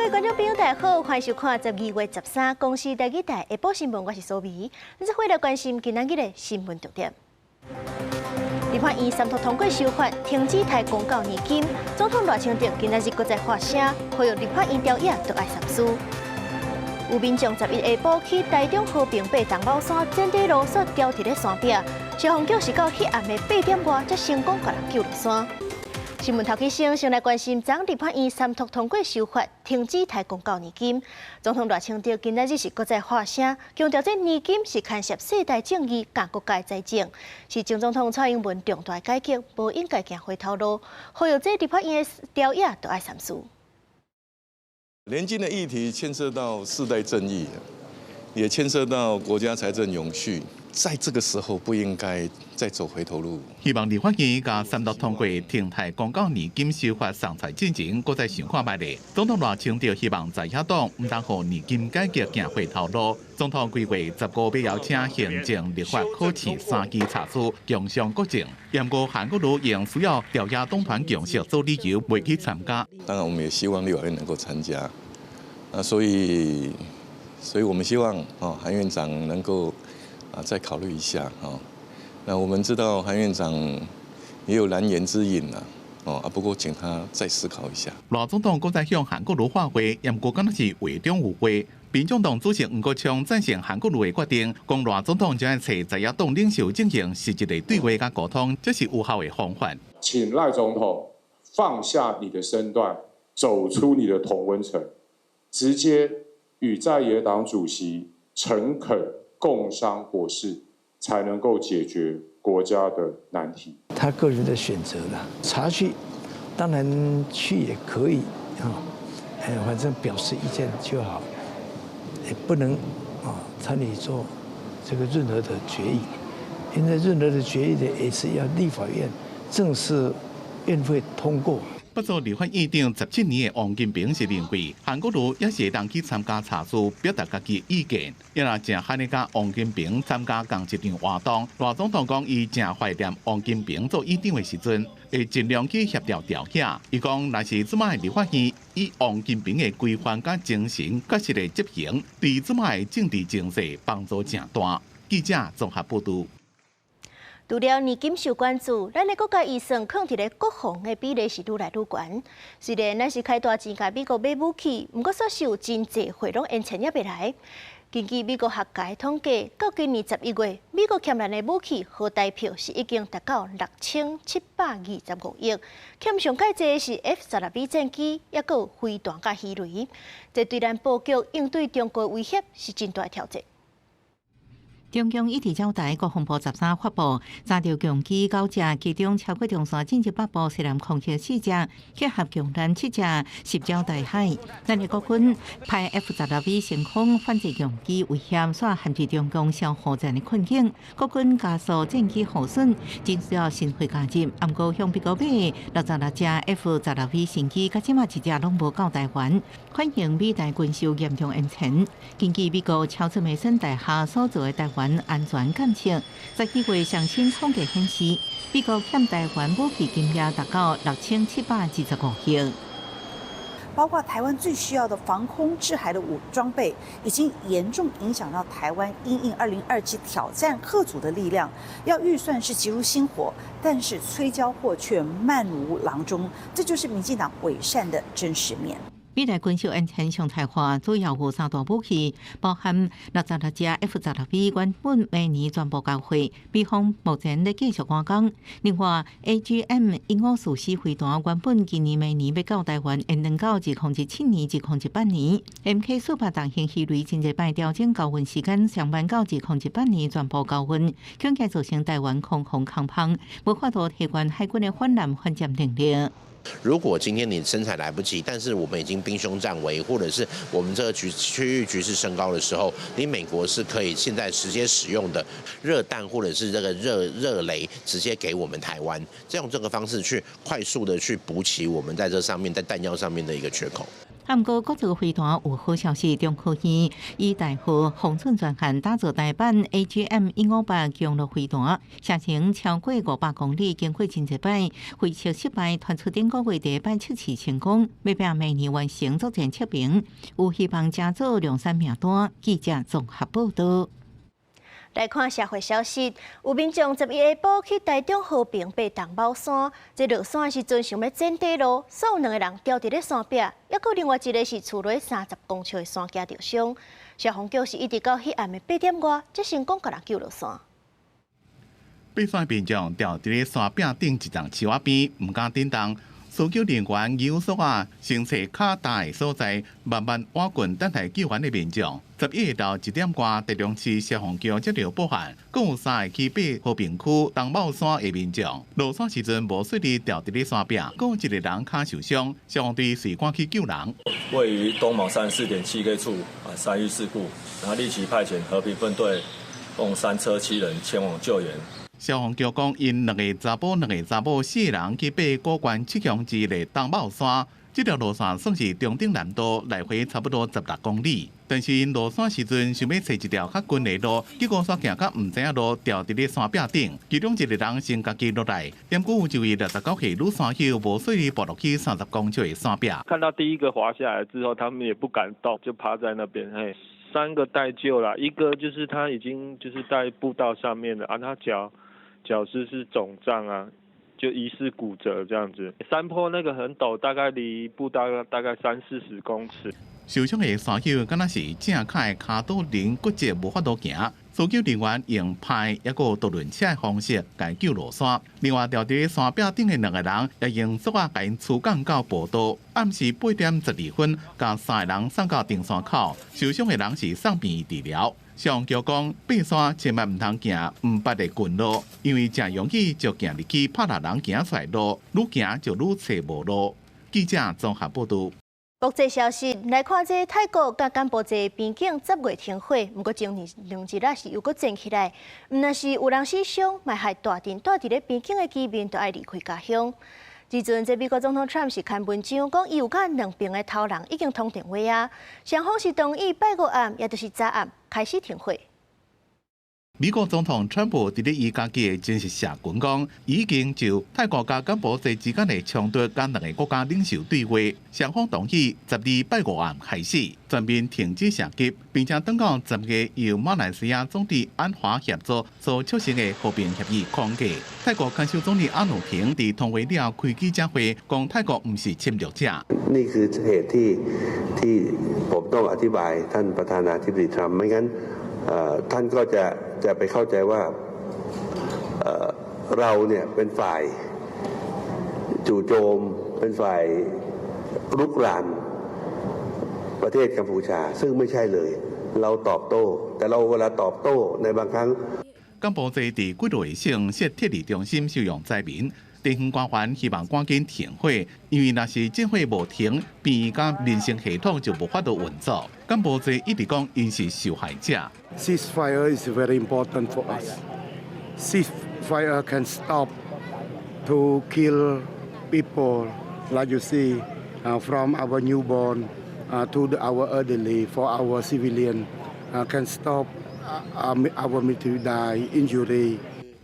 位觀眾朋友，大家好，歡迎收看12月13公視台語台下晡新聞，我是蘇美。咱做伙來關心今仔日的新聞重點。立法院三讀通過修法，停止提公教年金。總統賴清德今仔日閣再發聲，呼籲立法院朝野都愛三思。有民眾11下晡去台中和平八冬老山井底路煞牢佇咧山壁，消防局是到彼暗的8點外才成功共人救落山。新聞頭起先，先來關心，昨立法院三讀通過修法，停止提公教年金。總統賴清德今仔日是閣再發聲，強調這年金是牽涉世代正義佮國家財政，是前總統蔡英文重大改革，無應該行回頭路。呼籲這立法院的朝野都愛三思。年金的議題牽涉到世代正義，也牽涉到國家財政永續。在這個時候不應該再走回頭路。希望立法院共三讀通過停提公教年金修法送裁進前，閣再想看覓咧。總統賴清德希望在野黨毋通予年金改革行回頭路。總統規劃15欲邀請行政、立法、考試三機查處，共商國政。不過韓國瑜用需要朝野黨團共識做理由，袂去參加。當然，我們也希望立法院能夠參加。啊，所以我們希望哦，韓院長能夠再考慮一下啊。那我們知道韓院長也有難言之隱啦，哦啊，不過請他再思考一下。賴總統閣再向韓國瑜發話，毋過敢若是話中有話。民眾黨主席黃國昌贊成韓國瑜的決定，講賴總統將愛揣在野黨領袖進行實質的對話佮溝通，這是有效的方法。請賴總統放下你的身段，走出你的同溫層，直接與在野黨主席誠懇共商國是，才能夠解決國家的難題。他個人的選擇啦，查詢當然去也可以啊，反正表示意見就好，也不能啊參與做這個任何的決議，因為任何的決議的也是要立法院正式院會通過。不過，立法院長17年的王金平是認為，韓國瑜也是會當去參加茶敘，表達家己的意見。伊若誠罕咧佮王金平參加仝一場活動，賴總統講伊誠懷念王金平做院長的時陣，會盡量去協調朝野。伊講，若是這擺的立法院以王金平的規範佮精神，確實來執行，對這擺的政治情勢幫助誠大。記者綜合報導。除了年金受關注，咱的國家預算囥佇咧國防的比例是愈來愈懸。雖然咱是開大錢共美國買武器，毋過煞是真濟貨攏延遲猶未來。根據美國學界統計，到今年11月，美國欠咱的武器和台票是已經達到6725億，欠上蓋濟的是 F-16V 戰機，抑閣有飛彈佮魚雷。這對咱布局應對中國威脅是真大挑戰。中共一直交代國防部13發布，炸著共機九架，其中超過中山進入北部西南空域四架，結合共艦七架，襲擾台海。咱的國軍派 F-16V 升空反制共機威脅，煞陷入中共消耗戰的困境。國軍加速戰機耗損，真需要新貨加入。毋過向美國買66架 F-16V 新機，到這馬一架攏無到台灣，反映美台軍售嚴重延遲。根據美國喬治梅森大學所做的台灣安全監測，12月上新統計顯示，美國欠台灣武器金額達到6725億。包括台灣最需要的防空制海的武裝備，已經嚴重影響到台灣因應2027挑戰嚇阻的力量。要預算是急如星火，但是催交貨卻慢如郎中，這就是民進黨偽善的真實面。美台軍售延遲常態化，主要有三大武器，包含66架 F-16V，原本明年全部交貨，美方目前咧繼續趕工。另外，AGM 1544飛彈原本今年明年欲到台灣，延長到2027年、2028年。MK-48重型魚雷真濟擺調整交運時間，上慢到2018年全部交運，恐驚造成台灣空防空縫，無法度提懸海軍的反艦反艦能力。如果今天你生產來不及，但是我們已經兵凶戰危，或者是我們這個區域局勢升高的時候，你美國是可以現在直接使用的熱彈或者是這個熱雷，直接給我們台灣，這用這個方式去快速的去補齊我們在這上面在彈藥上面的一個缺口。啊，毋過國際飛彈有好消息，中科院以代號宏準專項打造台版 AGM 158強弩飛彈，射程超過500公里，經過真濟擺飛測失敗，傳出頂個月第一擺測試成功，欲拼明年完成作戰測評，有希望加做量產名單。記者綜合報道。來看社會消息，有民眾11下晡去台中和平爬東卯山，這落山的時陣想欲剪短路，煞有兩个人牢佇咧山壁，抑閣另外一个是厝落30公尺的山腳著傷。消防局是一直到彼暗的8點外，才成功共人救落山。爬山民眾牢佇咧山壁頂一叢樹仔邊，毋敢振動。搜救人員用索仔先揣較焦的所在，慢慢挖滾等待救援的民眾。11下晝1點外，台中市消防局接到報案，共有三个去爬和平區東卯山的民眾，落山時陣無順利牢佇咧山壁，閣有一個人跤受傷，消防隊隨趕去救人。位於東卯山4.7 K 處啊，山域事故，然後立即派遣和平分隊共3車7人前往救援。消防局講，𪜶兩個查埔、兩個查某四人去爬高懸七鄉之的東卯山，這條路線算是中等難度，來回差不多16公里。但是𪜶落山時陣想欲揣一條較近的路，結果煞行甲毋知影路，牢佇咧山壁頂。其中一個人先家己落來，毋過有一位69歲女山友無順利跋落去30公尺的山壁。看到第一個滑下來之後，他們也不敢動，就趴在那邊。嘿，三個待救啦，一個就是他已經就是在步道上面了啊，他腳是腫脹啊，就疑似骨折這樣子。山坡那個很陡，大概離步道大概三四十公尺。受傷的山友敢若是正跤的跤肚輪骨折，無法度行。搜救人員用攀抑閣獨輪車的方式共救落山。另外，牢佇山壁頂的兩個人也用索仔共𪜶趨降到步道。暗時8點12分，共三個人送到登山口。受傷的人是送病院治療。消防局講，爬山千萬毋通行毋捌的近路，因為誠容易就行入去拍別人行出來路，愈行就愈揣無路。記者綜合報道。國際消息來看，這泰國佮柬埔寨邊境10月停火，毋過前2日啊是又閣戰起來，毋但是有人死傷，嘛害大陣蹛佇咧邊境的居民都愛離開家鄉。這陣這美國總統川普是刊文章講，伊有佮兩邊的頭人已經通電話啊，雙方是同意拜五暗，也就是昨暗開始停火。美國總統川普佇咧伊家己的正式社群講，已經就泰國佮柬埔寨之間的衝突，佮兩个國家領袖對話，雙方同意12拜五暗開始全面停止射擊，並且等到10月由馬來西亞總理安華協助所促成的和平協議框架。泰國看守總理阿努廷佇通話了後開記者會，講泰國毋是侵略者。 นี่คือเหตุที่ที่ผมต้องอธิบายท่านประธานาธิบดีทรัมป์ไม่งั้นท่านก็จะไปเข้าใจว่าเราเนี่ยเป็นฝ่ายจู่โจมเป็นฝ่ายรุกรานประเทศกัมพูชา ซึ่งไม่ใช่เลย เราตอบโต้ แต่เราเวลาตอบโต้ในบางครั้ง 柬埔寨佇幾落省設撤離中心收容災民，地方官員希望趕緊停火，因為若是戰火無停，病院佮民生系統就無法度運作。柬埔寨一直講𪜶是受害者。 Ceasefire is very important for us. Ceasefire can stop to kill people, like you see, from our newborn to our elderly, for our civilian, can stop our military die, injury.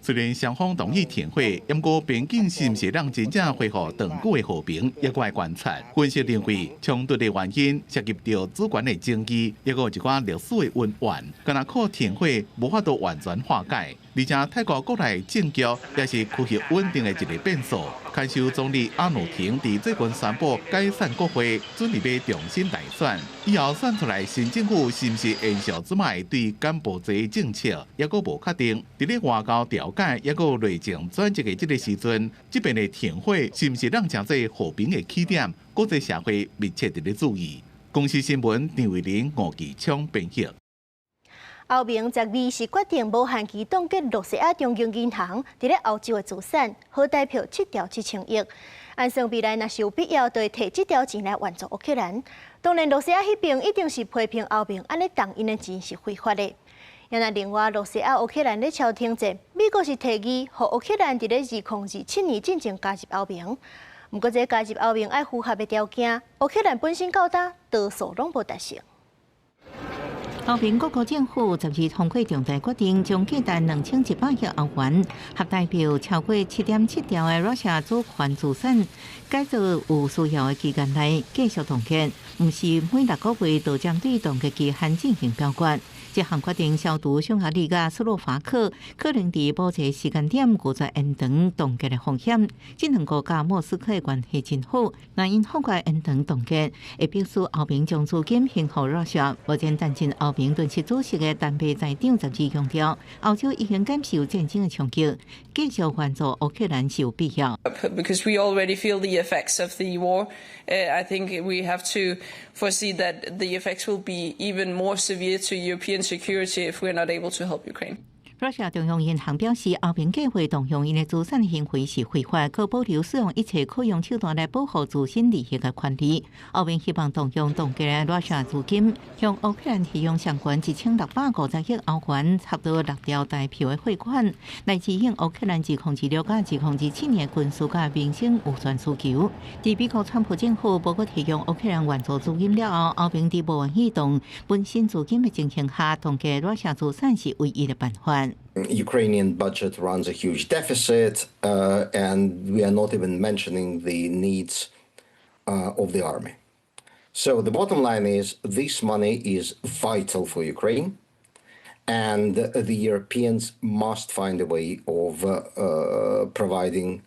雖然雙方同意停火，毋過邊境是毋是能真正恢復長久的和平，猶閣愛觀察。分析認為，衝突的原因涉及著主權的爭議，抑閣有一寡歷史的恩怨，敢若靠停火無法度完全化解。而且泰國國內政局也是區域穩定的一個變數。看守總理阿努廷佇最近宣布解散國會，準備欲重新大選。以後選出來新政府是毋是延續這擺對柬埔寨政策，猶閣無確定。佇咧外交調解，抑閣內政轉折的這个時陣，這邊的停火是毋是能成做和平的起點？國際社會密切佇咧注意。公視新聞張慧玲、吳繼昌編譯。歐盟12是決定無限期凍結露西亞中央銀行佇咧歐洲的資產，號代票7兆7千億。按算未來若是有必要，就會提這條錢來援助烏克蘭。當然，露西亞彼邊一定是批評歐盟按呢動𪜶的錢是非法的。也若另外，露西亞烏克蘭咧敲停戰，美國是提議予烏克蘭佇咧2027年進前加入歐盟。毋過這加入歐盟愛符合的條件，烏克蘭本身到今多數攏無達成。歐盟各國政府12通過重大決定，將價值2100億歐元，合代表超過7.7兆的 Russia 主權資產，改做有需要的期間內繼續凍結，毋是每6個月就針對凍結期限進行表決。這項決定消除匈牙利佮斯洛伐克可能佇某一個時間點拒絕延長凍結的風險。這兩國佮莫斯科的關係真好，若𪜶放過延長凍結，會迫使歐盟將資金還予 Russia。目前擔任歐盟輪值主席的丹麥財長12強調，歐洲已經感受戰爭的衝擊，繼續援助烏克蘭是有必要。 Because we already feel the effects of the war, I think we have to foresee that the effects will be even more severe to European security if we're not able to help Ukraine. Russia 中央銀行表示，歐盟計劃動用𪜶的資產行為是非法，閣保留使用一切可用手段來保護自身利益的權利。歐盟希望動用凍結的 Russia 資金，向烏克蘭提供相關1650億歐元，差不多6兆台幣的匯款，來支應烏克蘭2026佮2027年軍事佮民生預算需求。佇美國川普政府無閣提供烏克蘭援助資金了後，歐盟佇無願意動本身資金的情形下，凍結 Russia 資產是唯一的辦法。 Ukrainian budget runs a huge deficit, and we are not even mentioning the needs of the army. So the bottom line is this money is vital for Ukraine, and the Europeans must find a way of providing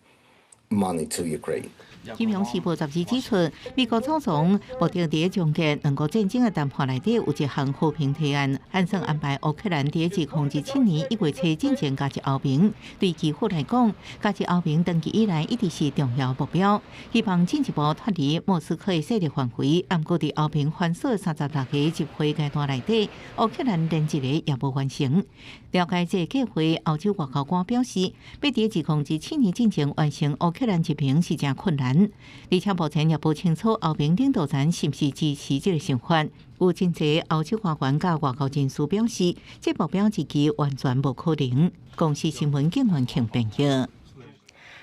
money to Ukraine. 金融時報雜誌指出，美國總統目前佇終結兩國戰爭的談判內底有一項和平提案，按算安排烏克蘭佇2027年1月初進前加入歐盟。對基輔來講，加入歐盟長期以來一直是重要目標，希望進一步脫離莫斯科的勢力範圍。毋過佇歐盟繁瑣36个集會階段內底，烏克蘭連一個也無完成。了解這個計劃，歐洲外交官表示，欲佇2027年進前完成烏克蘭入盟是誠困難。而且目前也無清楚歐盟領導層是毋是支持這個想法。有真濟歐洲官員佮外交人士表示，這目標日期完全無可能。公視新聞警員慶編譯。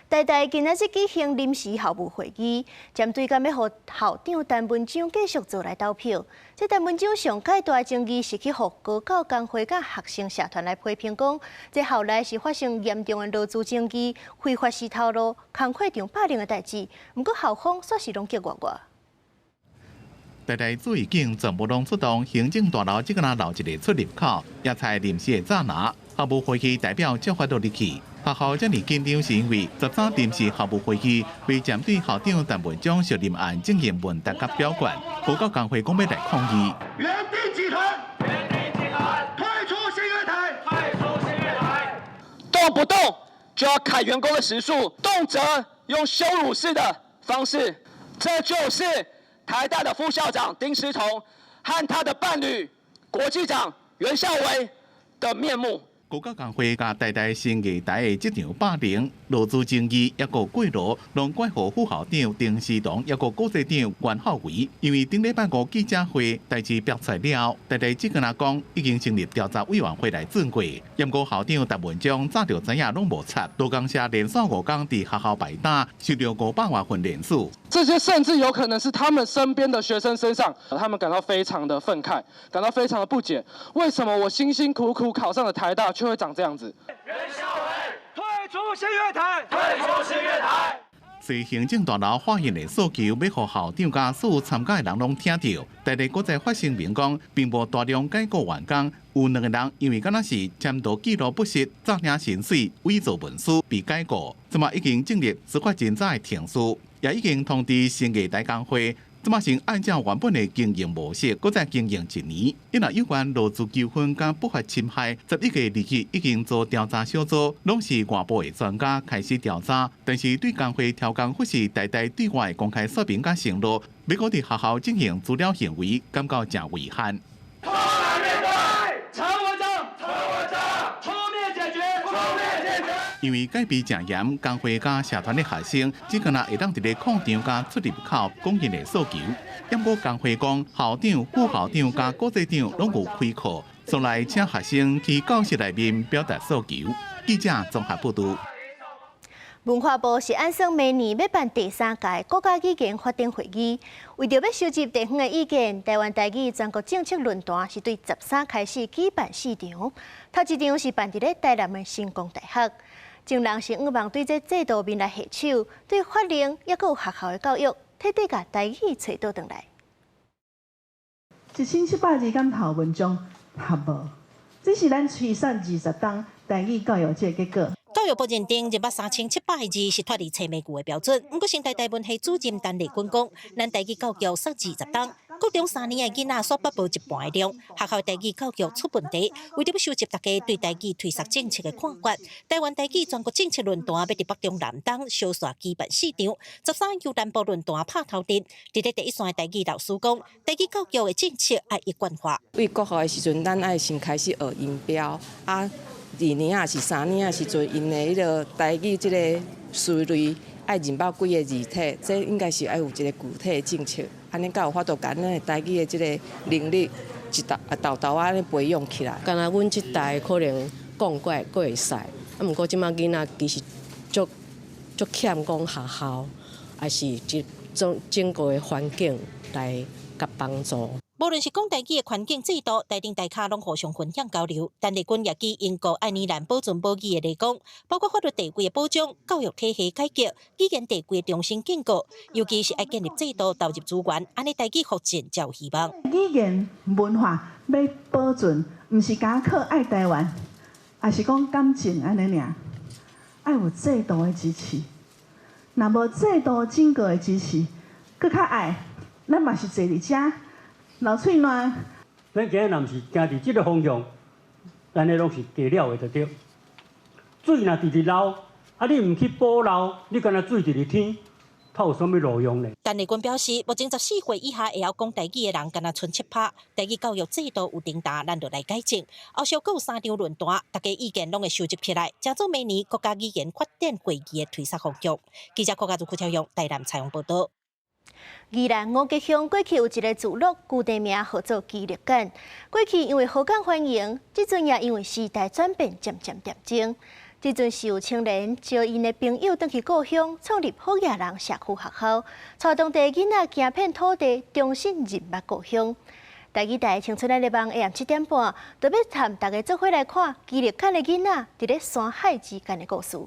台大今仔日舉行臨時校務會議，針對敢欲予校長陳文章繼續做來投票。這陳文章上蓋大爭議是去予高教工會佮學生社團來批評講，這校內是發生嚴重的勞資爭議、非法施頭路、工課場霸凌的代誌。毋過校方煞是攏激活活。台大注意警全部攏出動，行政大樓這個若留一個出入口，也採臨時的閘欄。校務會議代表照發落入去。學校遮爾緊張，是因為13臨時校務會議未針對校長陳文章卸任案進行問答佮表決，高教工會講欲來抗議。原地集團，原地集團，退出新月台，退出新月台，動不動就要砍員工的時數，動輒用羞辱式的方式，這就是台大的副校長丁思彤和他的伴侶國際長袁孝維的面目。高教工會佮台大新藝大的職場霸凌、勞資爭議，抑閣過勞，攏怪予副校長丁思彤，抑閣國際長袁孝維。因為頂禮拜五記者會代誌爆出來了，台大只敢若講已經成立調查委員會來轉過。毋過校長陳文章早就知影攏無插，勞工社連續5工佇學校擺擔，收著500外份聯署。這些甚至有可能是他們身邊的學生身上，他們感到非常的憤慨，感到非常的不解，為什麼我辛辛苦苦考上了台大，卻會長這樣子？袁孝維退出新月台，退出新月台。隨行政大樓發現的訴求，欲予校長佮所有參加的人攏聽著。台大閣再發聲明講，並無大量解雇員工，有兩個人因為敢若是簽到記錄不實、詐領薪水、偽造文書被解雇，這馬已經進入司法偵查的程序，也已經通知新藝大工會。這馬先按照原本的經營模式，閣再經營一年。因為有關勞資糾紛佮不法侵害，11個日起已經做調查小組，攏是外部的專家開始調查。但是對工會調工或是台大對外公開說明佮承諾，欲閣佇學校進行資了行為，感覺誠遺憾。陳文章，陳文章，出面解決，出面解決。因為戒備誠嚴，工會佮社團的學生只敢若會當佇咧廣場佮出入口講𪜶的訴求。毋過工會講，校長、副校長佮國際長攏有開課，從來請學生去教室內面表達訴求。記者綜合報導。文化部是按算明年欲辦第三屆國家語言發展會議，為著欲收集地方的意見，台灣台語全國政策論壇是對13開始舉辦四場，頭一場是辦佇咧台南的成功大學。眾人是向望對這制度面來下手，對法令抑閣有學校的教育，徹底共台語揣倒轉來。1700字敢頭文章合無？這是咱推算20冬台語教育這個結果。教育部認定認捌3700個字是脫離冊尾句的標準。毋過，成大台文系主任陳麗君講，咱台語教育煞20冬，國中3年的囡仔煞捌無一半的量，學校台語教育出問題。為著欲收集大家對台語推捒政策的看法，台灣台語全國政策論壇欲佇北中南東相紲舉辦四場，13由南部論壇拍頭陣。佇咧第一線的台語老師講，台語教育的政策愛一貫化。對國校的時陣，咱愛先開始學音標啊。二年抑是3年的時陣，𪜶的彼个台語這个詞類愛認捌幾个字體，這應該是愛有一個具體的政策，按呢才有法度共咱的台語的這个能力一沓啊沓沓按呢培養起來。敢若阮這代可能講過閣會使，啊，毋過這擺囡仔其實足足欠講學校，抑是這種整個的環境來共幫助。無論是講台語的環境制度，台頂台跤攏互相分享交流。陳麗君也舉英國愛爾蘭保存母語的例講，包括法律地位的保障、教育體系改革、語言地位的重新建構，尤其是愛建立制度、投入資源，按呢台語復振才有希望。語言文化欲保存，毋是干靠愛台灣，抑是講感情按呢爾，愛有制度的支持。若無制度整個的支持，閣較愛，咱嘛是坐佇遮。流喙瀾。咱今日若毋是行佇這个方向，咱彼攏是加了的就對。水若直直流，啊你毋去補漏，你干焦水直直天，它有啥物路用呢？陳麗君表示，目前14歲以下會曉講台語的人，干焦賰7%。台語教育制度有停滯，咱就來改進。後續閣有三場論壇，大家意見攏會收集起來，成做明年國家語言發展會議的推捒方向。記者郭家如、柯超勇台南採訪報導。宜蘭五結鄉過去有一个聚落，舊地名號做基勒紡。過去因為好感歡迎，這陣也因為時代轉變，漸漸淡靜。這陣是有青年招𪜶的朋友轉去故鄉，創立好野人社區學校，帶當地囡仔行遍土地，重新認捌故鄉。台語台青春愛聯網下暗7點半，就欲和大家做伙來看基勒紡的囡仔佇咧山海之間的故事。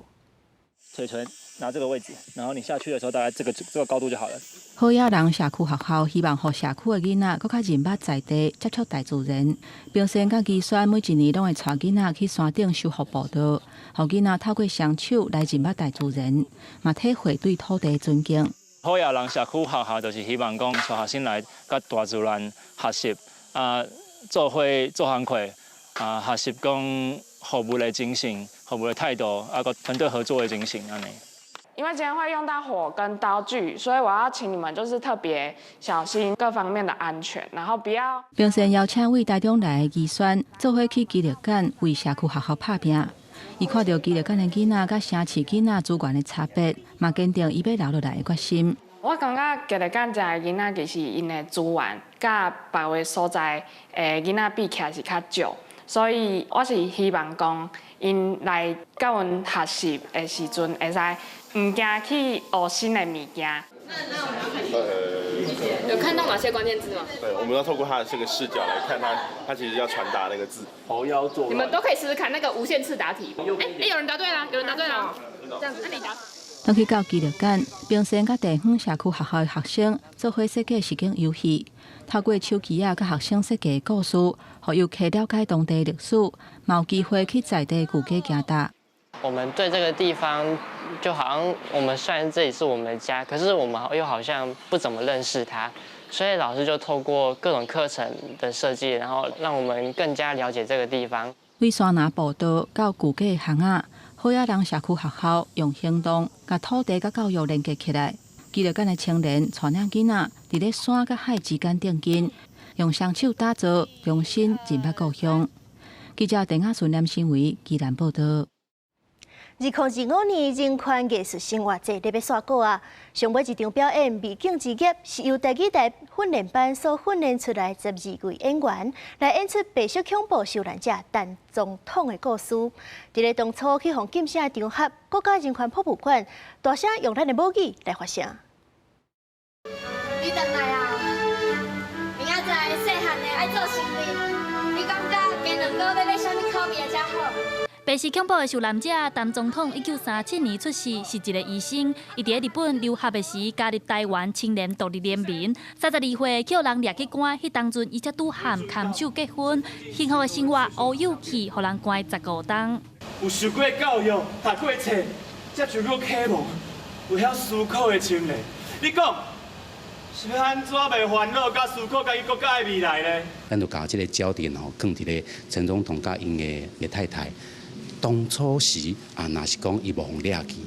嘴唇拿這個位置，然後你下去的時候，大概這個高度就好了。好野人社區學校希望予社區的囡仔閣較認捌在地，接觸大自然。平生佮宜萱每一年攏會帶囡仔去山頂修復步道，予囡仔透過雙手來認捌大自然，嘛體會對土地的尊敬。好野人社區學校就是希望講帶學生來佮大自然學習啊，做伙做工課啊，學習講服務的精神、服務的態度，啊閣團隊合作的精神按呢。因為今天會用到火跟刀具，所以我要請你們就是特別小心各方面的安全，然後不要。平生邀請為台中來的宜萱做伙去基勒紡為社區學校拍拚。伊看著基勒紡的囡仔佮城市囡仔資源的差別，嘛堅定伊欲留落來的決心。我感覺基勒紡遮的囡仔其實𪜶的資源佮別个所在的囡仔比起來是較少，所以我是希望講𪜶來佮阮學習的時陣，會使毋驚去學新的物件。有看到哪些關鍵字嗎？對，我們要透過他的這個視角來看他，他其實要傳達那個字。猴妖作你們都可以試試看那個無限次答題。哎哎，有人答對了，有人答對了。這樣子，那你答。當去到基勒紡，平生佮地方社區學校的學生做伙設計實境遊戲，透過手機仔佮學生設計故事，予遊客了解當地歷史，嘛有機會去在地舊街行踏。我們對這個地方，就好像我們雖然這裡是我們的家，可是我們又好像不怎麼認識它，所以老師就透過各種課程的設計，然後讓我們更加了解這個地方。對山林步道到舊街巷仔，好野人社區學校用行動共土地佮教育連結起來。基勒紡的青年帶領囡仔佇咧山佮海之間定根，用雙手打造，重新認捌故鄉。記者鄧亞順、連新偉，宜蘭報導。2025年人權藝術生活節咧欲煞鼓啊！上尾一場表演《美景之夜》是由台語台訓練班所訓練出來12位演員來演出白色恐怖受難者陳總統的故事。佇咧當初去予禁聲的場合，國家人權博物館大聲用咱的母語來發聲。你轉來啊！明仔載細漢的愛做生日，你感覺雞卵糕欲買啥物口味的才好？白色恐怖的受難者陳總統，1937年出世，是一个醫生。伊佇日本留學的時，加入台灣青年獨立聯盟。32歲予人掠去關，彼當陣伊才拄和看守結婚，幸福的生活烏有去，予人關15冬。有受過教育、讀過冊、接受過啟蒙、有曉思考的青年，你講是欲按怎袂煩惱佮思考家己國家的未來呢？咱就共這个焦點吼，放佇咧陳總統佮𪜶的太太。當初時啊，若是講伊無予掠去，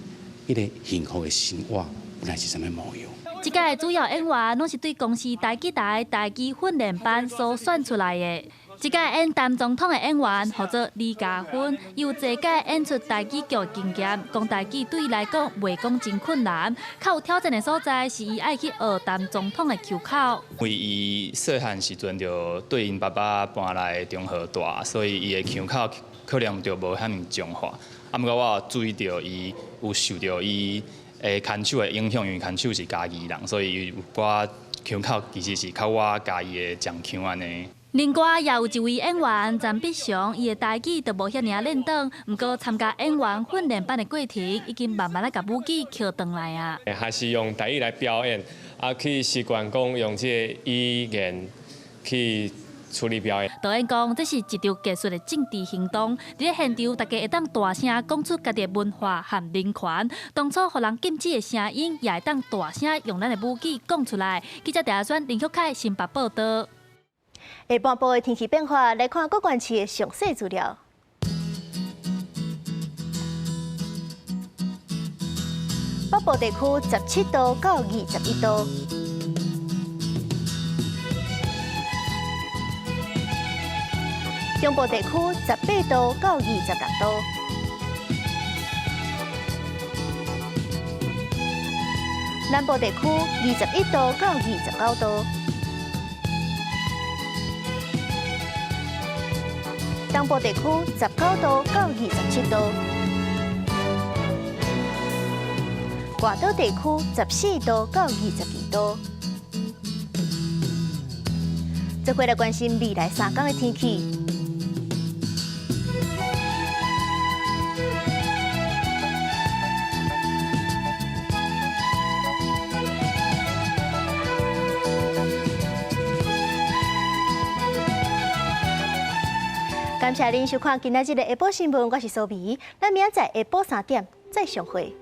彼个幸福的生活本來是啥物模樣？這屆主要演員攏是對公視台語台台語訓練班所選出來的。這屆演陳總統的演員號做李嘉芬，有濟屆演出台語劇經驗，講台語對伊來講袂講真困難。較有挑戰的所在是伊愛去學陳總統的腔口。因為伊細漢時陣就對𪜶爸爸搬來中和蹛，所以伊的腔口可能就無遐爾彰化。啊，毋過我有注意著伊有受著伊的牽手的影響，因為牽手是嘉義人，所以有寡腔口其實是較倚嘉義的講腔按呢。另外，也有一位演員陳必祥，伊的台語就無遐爾輪轉，毋過參加演員訓練班的過程，已經慢慢仔共母語抾轉來啊。還是用台語來表演，啊，去習慣講用這個語言去處理表演。導演講，這是一場藝術的政治行動，佇咧現場，大家會當大聲講出家己的文化和人權。當初予人禁止的聲音，也會當大聲用咱的母語講出來。記者鄭阿選、林旭凱新北報導。下半晡的天氣變化，來看各縣市的詳細資料。北部地區17度到21度，中部地區18度到26度，南部地區21度到29度。東部地區19度到27度，外島地區14度到22度。這回來關心未來3天的天氣。感謝您收看今仔日的下晡新聞，我是蘇美，咱明仔載下晡3點再相會。